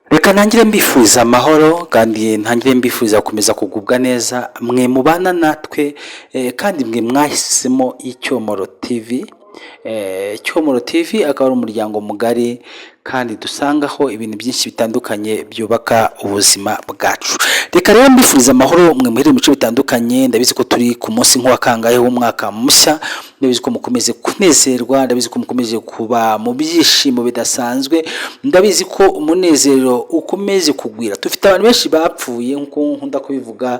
Reka ntangire mbifuriza amahoro kandi ntangire mbifuriza gukomeza kugubwa neza, mwe mubana natwe kandi mwe mwahisemo Icyomoro TV. Cyomoro TV akaba ari umuryango mugari kandi dusangaho ibintu byinshi bitandukanye byubaka ubuzima bwacu. Reka rero mbifuriza amahoro mwe muherereye mu bice bitandukanye. Ndabizi ko turi ku munsi nk'uwa kangahe w'umwaka mushya, ndabizi ko mukomeze kunezerwa, ndabizi ko mukomeje kuba mu byishimo bidasanzwe, ndabizi ko umunezero ukomeze kugwira. Dufite abantu benshi bapfuye nk'uko nkunda kubivuga,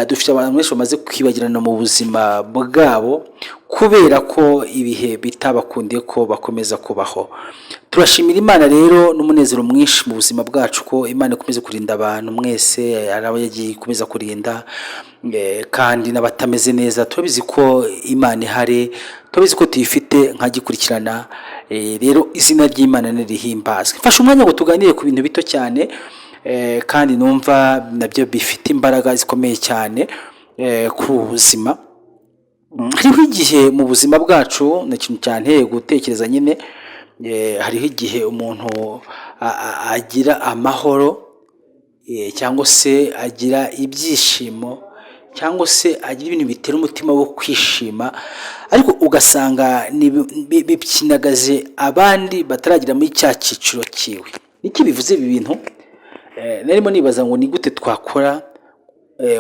dufite abantu benshi bamaze kwibagirana mu buzima bwabo kubera ko ibihe bitabakundiye ko bakomeza kubaho. Turashimira Imana rero n'umunezero mwinshi mu buzima bwacu ko Imana ikomeza kurinda abantu mwese, hari abo yagiye ikomeza kurinda kandi n'abatameze neza turabizi ko Imana ihari, turabizi ko tuyifite nkagikurikirana. Rero izina ry'Imana nirihimbazwe. Mfashe umwanya ngo tuganire ku bintu bito cyane kandi numva nabyo bifite imbaraga zikomeye cyane ku buzima. Hariho igihe mu buzima bwacu, ni ikintu cyanteye gutekereza nyine, hariho igihe umuntu agira amahoro cyangwa se agira ibyishimo cyangwa se agira ibintu bitera umutima wo kwishima, ariko ugasanga bipyinagaje abandi bataragera muri cya cyiciro cyiwe. Niki bivuze ibi bintu? Narimo nibaza ngo ni gute twakora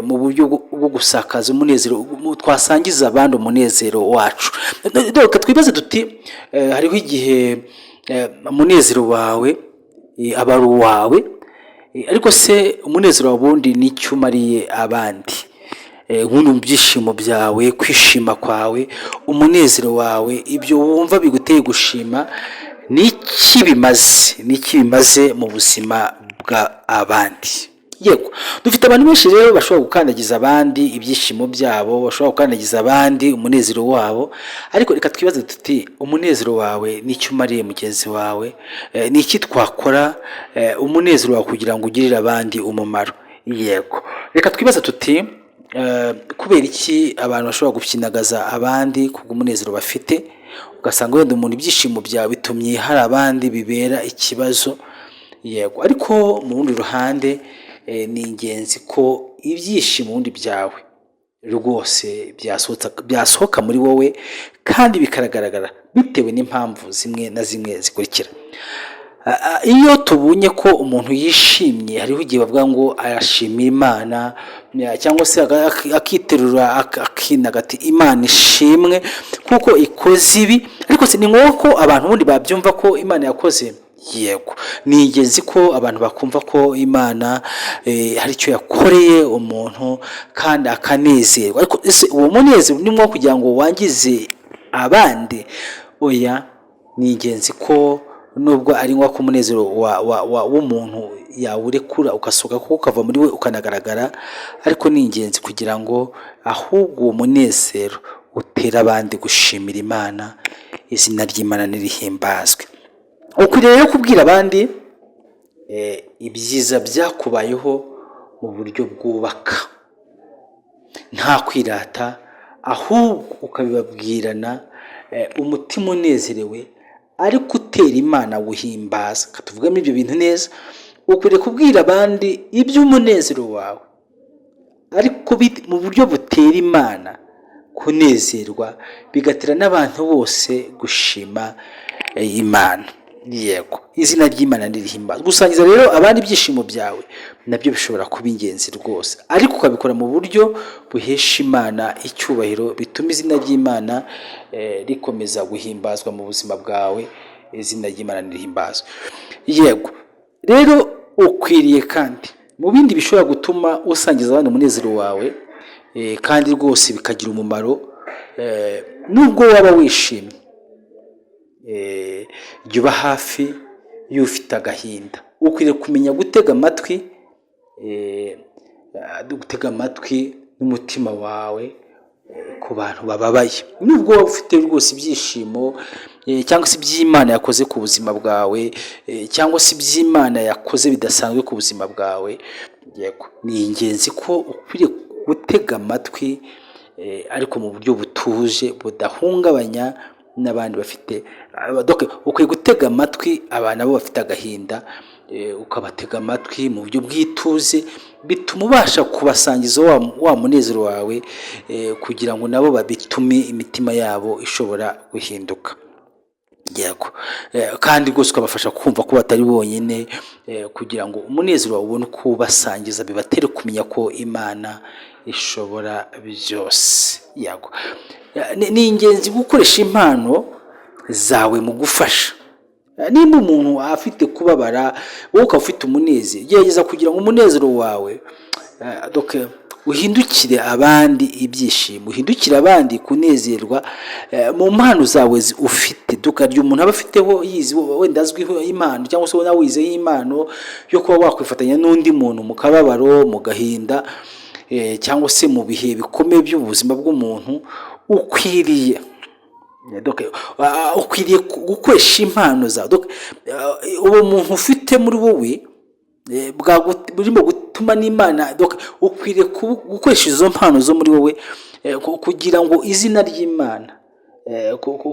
mu buryo bwo gusakaza umunezero, twasangiza abandi umunezero wacu. Reka twibaze tuti hariho igihe umunezero wawe aba ari uwawe, ariko se umunezero wawe ubundi ni icyo umariye abandi? Ubundi mu byishimo byawe, kwishima kwawe, umunezero wawe, ibyo wumva biguteye gushima, ni iki bimaze? Ni iki bimaze mu buzima bw'abandi? Yego, dufite abantu benshi rero bashobora gukandagiza abandi ibyishimo byabo, bashobora gukandagiza abandi umunezero wabo, ariko reka twibaze tuti umunezero wawe ni icyo umariye mugenzi wawe? Ni iki twakora umunezero wawe kugira ngo ugirire abandi umumaro? Yego, reka twibaze tuti kubera iki abantu bashobora gupyinagaza abandi kubw'umunezero bafite, ugasanga wenda umuntu ibyishimo byawe bitumye hari abandi bibera ikibazo? Yego, ariko mu rundi ruhande ni ingenzi ko ibyishimo ubundi byawe rwose byasohoka muri wowe kandi bikagaragara bitewe n'impamvu zimwe na zimwe zikurikira. Iyo tubonye ko umuntu yishimye, hariho igihe bavuga ngo arashimira Imana cyangwa se akiterura akinaga ati Imana ishimwe kuko ikoze ibi. Ariko si ni ngombwa ko abantu ubundi babyumva ko Imana yakoze? Yego, ni ingenzi ko abantu bakumva ko Imana hari icyo yakoreye umuntu kandi akanezerwa. Ariko ese uwo munezero ni ngombwa kugira ngo wangize abandi? Oya, ni ingenzi ko nubwo ari ngombwa ko umunezero w'umuntu yawurekura ugasohoka kuko ukava muri we ukanagaragara, ariko ni ingenzi kugira ngo ahubwo uwo munezero utere abandi gushimira Imana, izina ry'Imana nirihimbazwe. Ukwiriye rero kubwira abandi ibyiza byakubayeho mu buryo bwubaka, nta kwirata, ahubwo ukabibabwirana umutima unezerewe ariko utera Imana guhimbaza. Reka tuvugemo ibyo bintu neza. Ukwiriye kubwira abandi iby'umunezero wawe ariko mu buryo butera Imana kunezerwa, bigatera n'abantu bose gushima Imana. Yego, izina ry'Imana nirihimbazwe. Gusangiza rero abandi ibyishimo byawe nabyo bishobora kuba ingenzi rwose, ariko ukabikora mu buryo buhesha Imana icyubahiro, bituma izina ry'Imana rikomeza guhimbazwa mu buzima bwawe. Izina ry'Imana nirihimbazwe. Yego, rero ukwiriye kandi mu bindi bishobora gutuma usangiza abandi umunezero wawe kandi rwose bikagira umumaro, nubwo waba wishimye, jya uba hafi y'ufite agahinda. Ukwiriye kumenya gutega amatwi, gutega amatwi n'umutima wawe ku bantu bababaye. Nubwo waba ufite rwose ibyishimo cyangwa se iby'Imana yakoze ku buzima bwawe cyangwa se iby'Imana yakoze bidasanzwe ku buzima bwawe, yego, ni ingenzi ko ukwiriye gutega amatwi ariko mu buryo butuje budahungabanya n'abandi bafite. Donc ukwiye gutega amatwi abantu nabo bafite agahinda. ukabatega amatwi mu buryo bw'ituze, bituma ubasha kubasangiza wa munezero wawe, kugira ngo nabo babitume imitima yabo ishobora guhinduka. Yego. Kandi rwose ukabafasha kumva ko batari bonyine, kugira ngo umunezero wawe ubone uko uwubasangiza, bibatere kumenya ko Imana ishobora byose. Yego. Ni ingenzi gukoresha impano zawe mu gufasha. Nimba umuntu afite kubabara, wowe ukaba ufite umunezero, gerageza kugira ngo umunezero wawe donc uhindukire abandi ibyishimo, uhindukire abandi kunezerwa mu mpano zawe ufite. Tukarya umuntu aba afiteho yizi, wenda azwiho impano, cyangwa se nawe wizeho impano yo kuba wakwifatanya n'undi muntu mu kababaro, mu gahinda, cyangwa se mu bihe bikomeye by'ubuzima bw'umuntu. Ukwiriye, donc, ukwiriye gukoresha impano zawe. Donc, uwo muntu ufite muri wowe burimo gutuma n'Imana, donc, ukwiriye gukoresha izo mpano zo muri wowe kugira ngo izina ry'Imana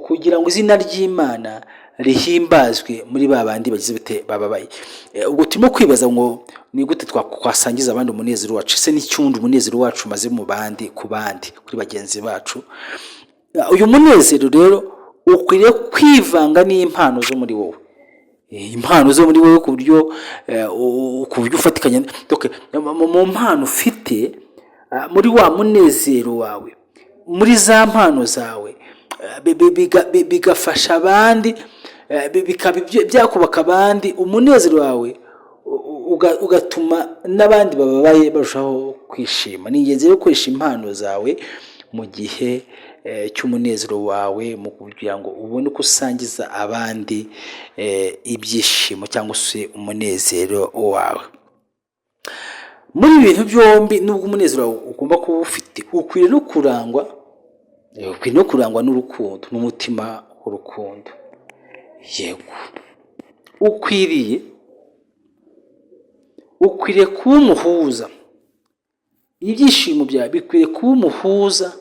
kugira ngo izina ry'Imana rihimbazwe muri ba bandi bagize bite, bababaye. Ubwo turimo kwibaza ngo ni gute twasangiza abandi umunezero wacu, ese n'icyundi umunezero wacu umaze mu bandi, ku bandi, kuri bagenzi bacu. Uyu munezero rero ukwiriye kwivanga n'impano zo muri wowe, impano zo muri wowe ku buryo ufatikanya, donc, mu mpano ufite, muri wa munezero wawe, muri za mpano zawe, bigafasha abandi, bikaba byakubaka abandi. Umunezero wawe ugatuma n'abandi bababaye barushaho kwishima. Ni ingenzi rero gukoresha impano zawe mu gihe cy'umunezero wawe, mu kugira ngo ubone uko usangiza abandi ibyishimo cyangwa se umunezero wawe. Muri ibi bintu byombi, nubwo umunezero wawe ugomba kuba ufite, ukwiye no kurangwa n'urukundo, n'umutima w'urukundo. Yego, ukwiriye kuba umuhuza. Ibyishimo byawe bikwiriye kuba umuhuza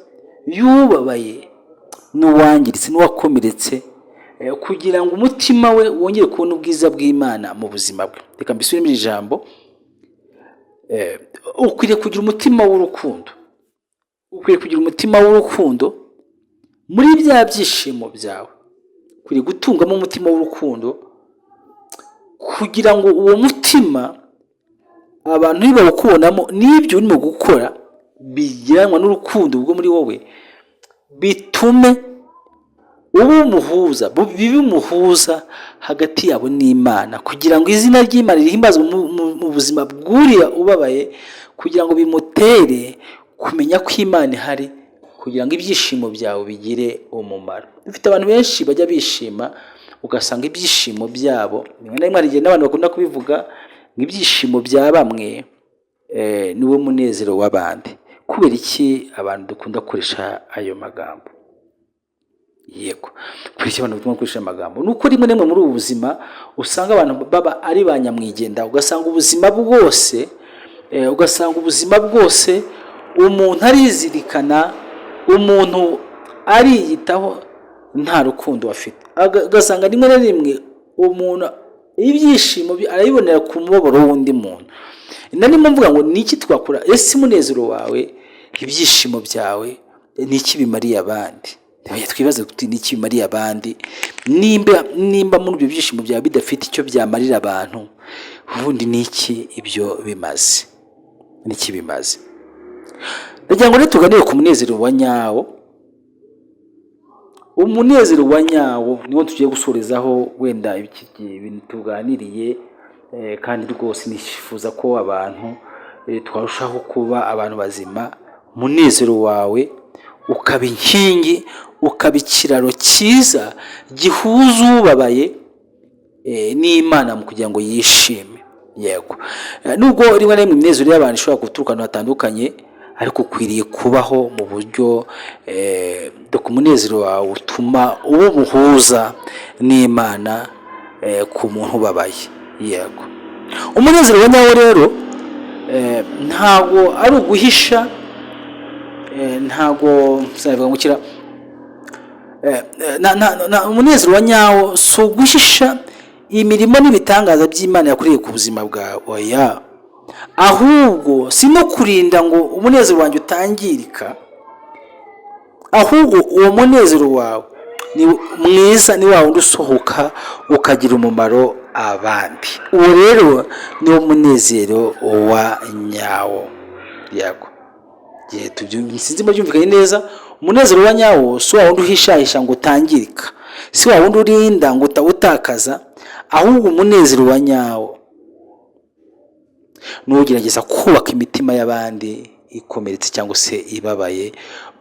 y'ubabaye n'uwangiritse n'uwakomeretse, kugira ngo umutima we wongere kubona ubwiza bw'Imana mu buzima bwe. Reka mbisubiremo iri jambo. Ukwiriye kugira umutima w'urukundo, ukwiye kugira umutima w'urukundo muri bya byishimo byawe. Ukwiriye gutungamo umutima w'urukundo kugira ngo uwo mutima abantu nibawukubonamo n'ibyo urimo gukora bigiranwa n'urukundo rwo muri wowe, bitume uba umuhuza, bibe umuhuza hagati yabo n'Imana, kugira ngo izina ry'Imana rihimbazwe mu buzima bw'uriya ubabaye, kugira ngo bimutere kumenya ko Imana ihari, kugira ngo ibyishimo byawe bigire umumaro. Dufite abantu benshi bajya bishima, ugasanga ibyishimo byabo, rimwe na rimwe hari igihe n'abantu bakunda kubivuga ngo ibyishimo bya bamwe niwo munezero w'abandi. Kubera iki abantu dukunda gukoresha ayo magambo? Yego, kubera iki abantu bakunda gukoresha ayo magambo? Ni uko rimwe na rimwe muri ubu buzima usanga abantu baba ari ba nyamwigenda, ugasanga ubuzima bwose umuntu arizirikana, umuntu ariyitaho, nta rukundo afite. Ugasanga rimwe na rimwe umuntu ibyishimo bye arabibonera ku mubabaro w'undi muntu. Narimo mvuga ngo ni iki twakora? Ese umunezero wawe, ibyishimo byawe, ni iki bimariye abandi? Twibaze tuti: ni iki bimariye abandi? Nimba muri ibyo byishimo byawe bidafite icyo byamarira abantu, ubundi ni iki ibyo bimaze? Ni iki bimaze? Ndagira ngo rero tuganire ku munezero wa nyawo. Umunezero wa nyawo niwo tugiye gusorezaho wenda ibintu tuganiriye, kandi rwose nifuza ko abantu twarushaho kuba abantu bazima. Umunezero wawe ukaba inkingi, ukaba ikiraro cyiza gihuza ubabaye n'Imana mu kugira ngo yishime. Yego, nubwo rimwe na rimwe iminezero y'abantu ishobora guturuka ahantu hatandukanye, ariko ukwiriye kubaho mu buryo ku munezero wawe utuma uba umuhuza n'Imana ku muntu ubabaye. Yego, umunezero wa nyawo rero ntabwo ari uguhisha, ntabwo sinabivuga ngo kira umunezero wa nyawo si uguhisha imirimo n'ibitangaza by'Imana yakoreye ku buzima bwawe. Oya, ahubwo si no kurinda ngo umunezero wanjye utangirika, ahubwo uwo munezero wawe ni mwiza, ni wa wundi usohoka ukagira umumaro abandi. Uwo rero ni wo munezero wa nyawo. Yego, sinzi niba byumvikanye neza. Umunezero wa nyawo si wa wundi uhishahisha ngo utangirika, si wa wundi urinda ngo utawutakaza, ahubwo umunezero wa nyawo ni ugerageza kubaka imitima y'abandi ikomeretse cyangwa se ibabaye.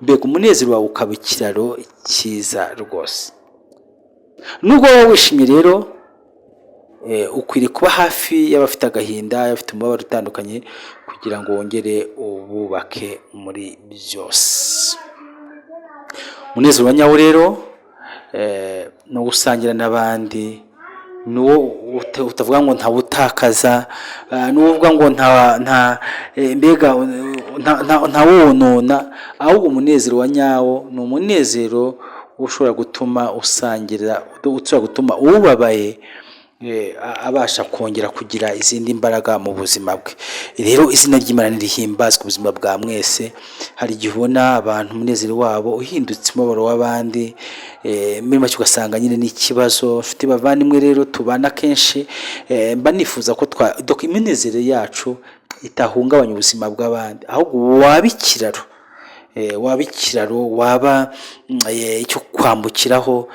Mbega umunezero wawe ukaba ikiraro cyiza rwose. Nubwo waba wishimye rero, ukwiriye kuba hafi y'abafite agahinda, y'abafite umubabaro utandukanye, kugira ngo wongere ububake muri byose. Umunezero wa nyawo rero ni ugusangira n'abandi, ni uwo utavuga ngo ntawutakaza, ni uwo uvuga ngo nta mbega ntawonona, ahubwo umunezero wa nyawo ni umunezero ushobora gutuma usangira, ushobora gutuma ubabaye abasha kongera kugira izindi mbaraga mu buzima bwe. Rero izina ry'Imana nirihimbazwe ubuzima bwa mwese. Hari igihe ubona abantu umunezero wabo uhindutse umubabaro w'abandi, muri make ugasanga nyine ni ikibazo. Nshuti bavandimwe rero tubana kenshi, mba nifuza ko iminezero yacu itahungabanya ubuzima bw'abandi, ahubwo waba ikiraro, waba ikiraro, waba icyo kwambukiraho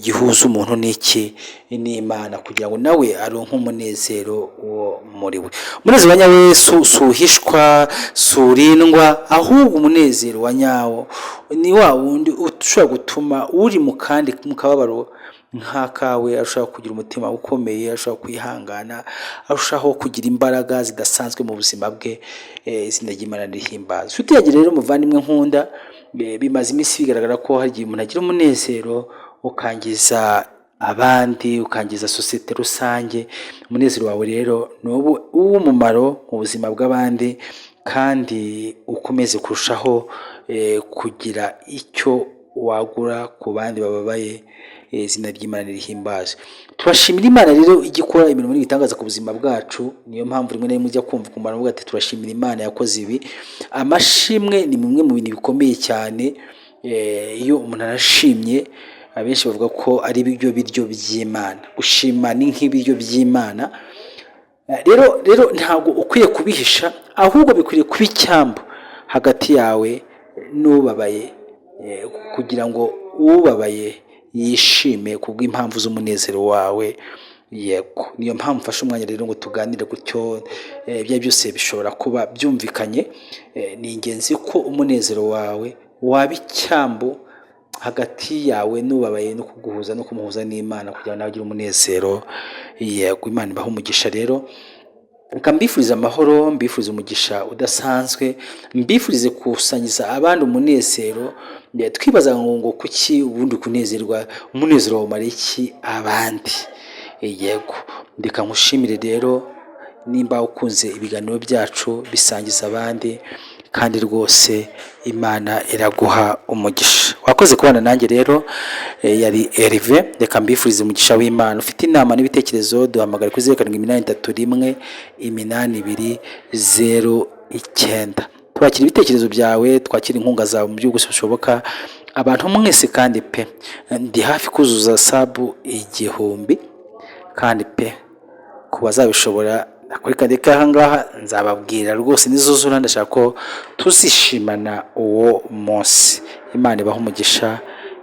gihuza umuntu n'iki? N'Imana, kugira ngo nawe aronke umunezero wo muri we. Umunezero wa nyawo si uhishwa, si urindwa, ahubwo umunezero wa nyawo ni wa wundi ushobora gutuma uri mu kandi mu kababaro nk'akawe arushaho kugira umutima ukomeye, arushaho kwihangana, arushaho kugira imbaraga zidasanzwe mu buzima bwe. Izina ry'Imana rihimbazwe. Nshuti yanjye rero, muvandimwe nkunda, bimaze iminsi bigaragara ko hari igihe umuntu agira umunezero ukangiza abandi, ukangiza sosiyete rusange. Umunezero wawe rero ni uw'umumaro mu buzima bw'abandi, kandi ukomeze kurushaho kugira icyo wagura ku bandi bababaye. Izina ry'Imana rihimbazwe. Turashimira Imana rero ijya ikora imirimo n'ibitangaza ku buzima bwacu. Niyo mpamvu rimwe na rimwe ujya kumva ukumva baravuga ati: "Turashimira Imana yakoze ibi." Amashimwe ni bimwe mu bintu bikomeye cyane. Iyo umuntu arashimye, abenshi bavuga ko ari byo biryo by'Imana. Gushima ni nk'ibiryo by'Imana. Rero ntabwo ukwiye kubihisha, ahubwo bikwiriye kuba icyambu hagati yawe n'ubabaye, kugira ngo ubabaye yishime kubw'impamvu z'umunezero wawe. Yego, niyo mpamvu mfashe umwanya rero ngo tuganire gutyo. Ibyo byose bishobora kuba byumvikanye. Ni ingenzi ko umunezero wawe waba icyambu hagati yawe n'ubabaye, no kuguhuza no kumuhuza n'Imana, kugira ngo nawe agire umunezero. Yego, Imana ibahe umugisha. Rero reka mbifurize amahoro, mbifurize umugisha udasanzwe, mbifurize gusangiza abandi umunezero. Twibaza ngo kuki ubundi kunezerwa, umunezero wamara iki abandi? Yego, reka nkushimire rero. Nimba ukunze ibiganiro byacu, bisangiza abandi, kandi rwose Imana iraguha umugisha. Wakoze kubana nanjye rero, yari Erive. Reka mbifurize umugisha w'Imana. Ufite inama n'ibitekerezo, duhamagare kuri 0783182009. Twakira ibitekerezo byawe, twakira inkunga zawe mu buryo bwose bushoboka. Abantu mwese kandi pe, ndi hafi kuzuza sub 1000, kandi pe, ku bazabishobora kuri kadeka aha ngaha nzababwira rwose nizuzura. Ndashaka ko tuzishimana uwo munsi. Imana ibahe umugisha,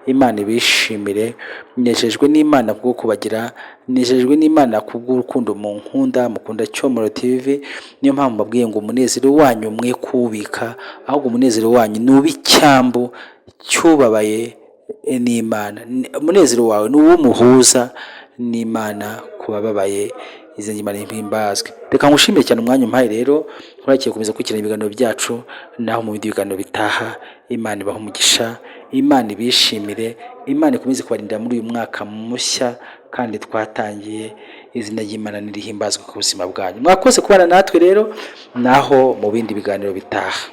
Imana ibishimire. Nejejwe n'Imana kubwo kubagira, nejejwe n'Imana kubw'urukundo mu nkunda, mukunda Cyomoro TV. Niyo mpamvu mbabwiye ngo umunezero wanyu mwe kuwubika, ahubwo umunezero wanyu ni icyambu cyubabaye n'Imana. Umunezero wawe ni uw'umuhuza n'Imana ku bababaye. Izina ry'Imana rihimbazwe. Reka ngushimire cyane umwanya umpaye. Rero nkurakiye gukomeza gukurikirana ibiganiro byacu, naho mu bindi biganiro bitaha. Imana ibahe umugisha, Imana ibishimire, Imana ikomeze kubarindira muri uyu mwaka mushya kandi twatangiye. Izina ry'Imana nirihimbazwe ku buzima bwanyu. Mwakoze kubana natwe rero, naho mu bindi biganiro bitaha.